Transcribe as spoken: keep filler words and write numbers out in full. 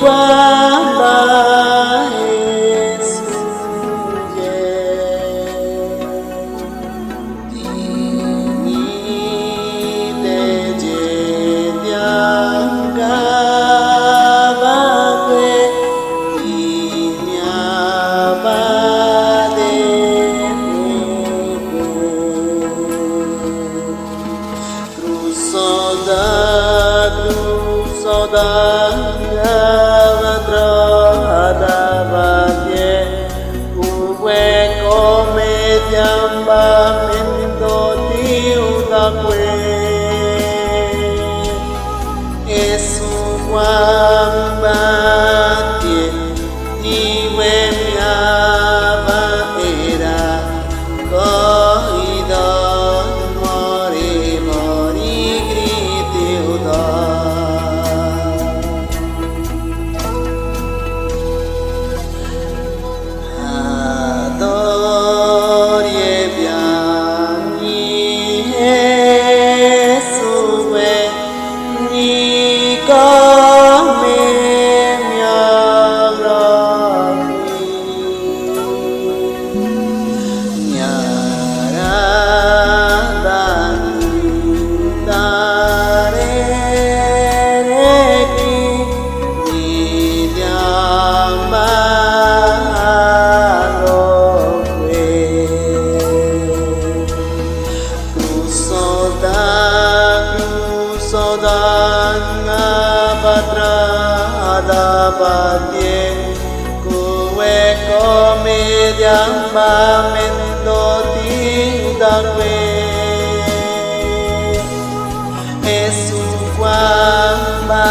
Kwamba Yesu ye. Ti ni te ye dianga ba kwe, ti ni a ba de kwe. Krusoda, krusoda, nga ba trada ba tiè, ku we kome diamba mendo ti u da kwe. Yesu kwamba tiè, ni we mia ba era, ko i do mori mori griti u do. Ador ye biang ni Yesu we, ni kome mia ra. Nyara dan dare regi ni diamba lo kwe. Krusoda, krusoda nga ba trada ba tiè, ku we kome diamba mendo ti u da kwe. Yesu kwamba